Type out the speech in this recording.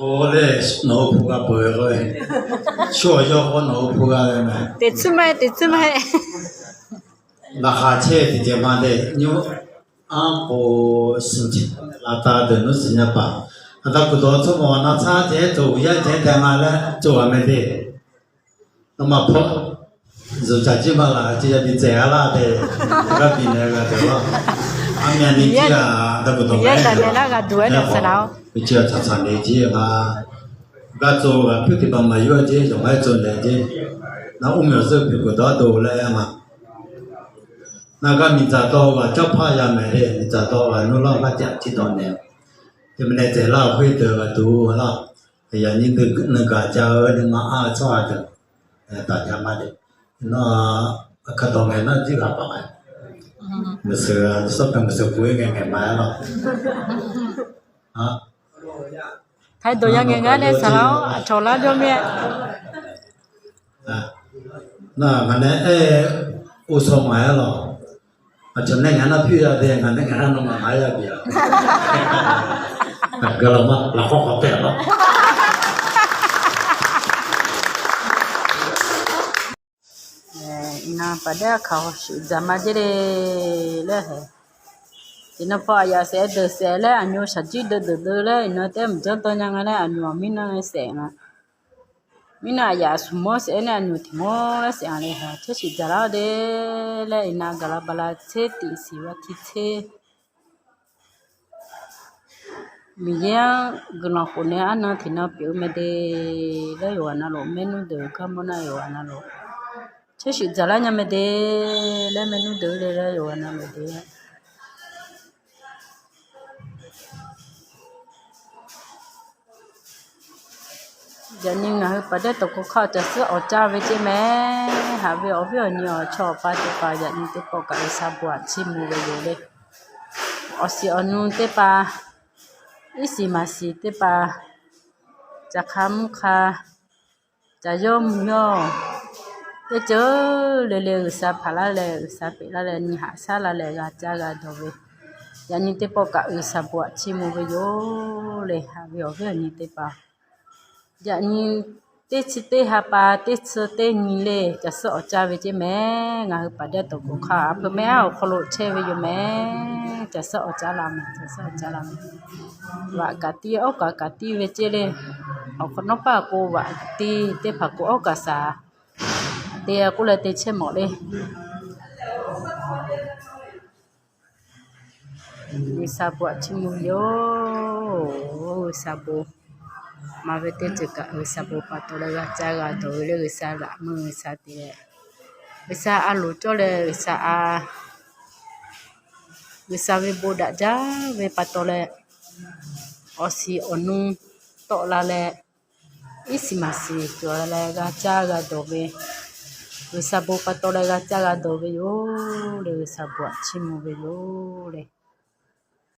Oˇ lehˬ, nawˬ hui hpu g'a peuˬ ve k'o, shu awˬ yawˇ k'o nawˬ hui hpu g'a ve meh. Teꞈ tcuhˉ maˇ heˆ, teꞈ tcuhˉ maˇ heˆ. Laꞈ hk'aˬ chehˇ teꞈ ceh ma te nyi, aˉ k'o, suhˍ chi la taˍ deuˬ nuˇ suhˍ nyaˇ paˍ, a taˇ kuˬ dawˬ tcuhˉ mawˬ na caˇ ceh cawˬ uiˍ yaˇ ceh te ma leh cawˬ a meh te. Nawˬ maˇ hpawˇ zuhˬ caˬ ciˇ maˇ laˬ, ci yaˇ piˇ ceh a laˇ te, g'a piˇ neh g'a te laˇ. A meh ni ciˇ a, a taˇ kuˬ dawˬ yaˇ g'a meh laˇ g'a duˬ a neh saˍ laꞈ-oˬ. Ve chi a caꞈ caꞈ le ciˇ a, g'a cawˬ g'a hpuiˇ teˇ hpaˍ maˇ yuˬ a ceˇ, yawˬ maˇ cawˬ leh ceˇ. Naˬ uˉ meh awˬ suhˉ piˇ kuˬ dawˇ to leh a maˬ. Naˬ g'a miˬ tcaˍ taw g'a caˇ hpaˇ yaˇ mehˍ le, miˬ tcaˍ taw g'a nuˇ laˇ g'a caꞈ ciˇ dawˇ neh. Te meh neh ceh laˇ hpuiˇ te g'a tuˬ a laˇ. Yaꞈ nyi teˇ g'aˇ nyi gaˬ ca ve le maˇ a tcuhˉ a te, taˍ ca maˇ te. Naˬ a hkaˇ taw meh naˇ ciˇ g'a paˍ meh. Meh suhˍ suhˉ peh meh suhˍ kuˬ e ngeh ngeh maˇ a laˇ. Htaiˍ dawˬ yaˇ ngeh ngaˇ leh saˍ laꞈ-oˬ, a cawˬ laˇ jawˇ meh. Naˬ ngaˬ neh ehˉ oˇ shaw maˍ a laˇ. A cawˬ neh ngaˬ naˇ hpiˇ yaˇ te, ngaˬ neh ngaˬ naˇ nawˬ maˍ maˍ yaˇ piˇ a. Gaˬ laˬ maˇ laˬ hk'awˇ hk'awꞈ tehꞈ laˇ. Iˉ naˆ paˍ deˉ a hkaoˍ shiˍ jaˍ ma jeˇ le leh heˍ. Iˉ naˆ hpawˇ a yaꞈ shehˍ deuˬ shehˍ leh a nyi shaˍ jiˆ deuꞈ deuꞈ deuꞈ leh iˉ naˆ teˇ mvuhˇ jawˇ dawˇ nyaˇ ngaˇ leh a nyi miˉ naˆ shehˍ ngaˬ. Miˉ naˆ a yaꞈ shuˍ mawˇ shehˍ leh a nyi teˇ mawˇ leh shehˍ a le heˍ. Chehˇ shiˍ jaˍ laˇ-oˬ de leh iˉ naˆ gaˬ la ba la chehˇ tiꞈ shiˍ va htiˇ chehˇ. Miˬ yeˇ guiˬ lawˬ k'oˍ neh aˉ naˆ hteꞈ naˆ peuˬ meh de leh yoˬ a naˆ lo mehˆ nuˇ deuˬ kaˇ mawˇ naˆ yoˬ a naˆ lo. Chehˇ shiˍ jaˍ laˇ nyaˇ meh de leh mehˆ nuˇ deuˬ le leh yoˬ a naˆ lo de. Yaꞈ nyi ngaˬ hui paˍ dehˉ tawˬ k'o hk'aˇ caˬ suhˉ awˬ caˇ ve ceˇ meh. Haꞈ ve awˬ viˉ awˬ nyi awˬ chawˇ awˬ pa teˇ hpaˍ yaꞈ nyi teˇ pawˆ kaꞈ G'uiˬsha bon htaꞈ chiˇ mvuh ve yoˬ le. Awˬ shiˍ awˬ nu teˇ hpaˍ, iˉ shiˍ maˍ shiˍ teˇ hpaˍ, caˬ hk'a mvuhˇ hk'a, caˬ yawˇ mvuhˇ yawˇ, teˇ ceuˬ le le G'uiˬsha hpanˍ laˇ leh G'uiˬsha peꞈ laˇ leh nyi haꞈ shaˉ la leh g'a caˇ g'a dawˬ ve, yaꞈ nyi teˇ pawˆ kaꞈ G'uiˬsha bon htaꞈ chiˇ mvuh ve yoˬ le. Haꞈ ve awˬ viˉ awˬ nyi teˇ hpaˍ, yaꞈ nyi teˇ chi teˇ ha pa teˇ chi teˇ nyi le caˬ suhˉ awˬ caˇ ve ceˇ meh. Ngaˬ hui paˍ dehˉ tawˬ k'o hk'aˇ a hpeuꞈ mehˆ aˉ awˬ hk'aw lo chehˇ ve yoˬ meh. Caˬ suhˉ awˬ caˇ la meh, caˬ suhˉ awˬ caˇ la meh. Vaꞈ kaꞈ tiˇ, awˉ kaꞈ kaꞈ tiˇ ve ceˇ le. Awˬ hk'awꞈ nawˉ paˇ k'o vaꞈ tiˇ, teˇ hpaˍ k'o awˉ kaꞈ shaˍ. Te k'oˆ leh te chehˇ mawˬ le. G'uiˬsha bon htaꞈ chiˇ mvuh ve yoˬ. G'uiˬsha bon maˍ ve teˇ ceuˬ kaꞈ G'uiˬsha bon pa taw leh g'a caˇ g'a dawˬ ve le. G'uiˬsha laꞈ meuˇ G'uiˬsha te leh, G'uiˬsha a loˍ cawˇ leh G'uiˬsha a, G'uiˬsha ve bon daꞈ jaˇ ve pa taw leh, awˬ shiˍ awˬ nu tawˆ la leh, iˉ shiˍ maˍ shiˍ cawˬ leh g'a caˇ g'a dawˬ ve, G'uiˬsha bon pa taw leh g'a caˇ g'a dawˬ ve yoˬ le. G'uiˬsha bon htaꞈ chiˇ mvuh ve yoˬ le.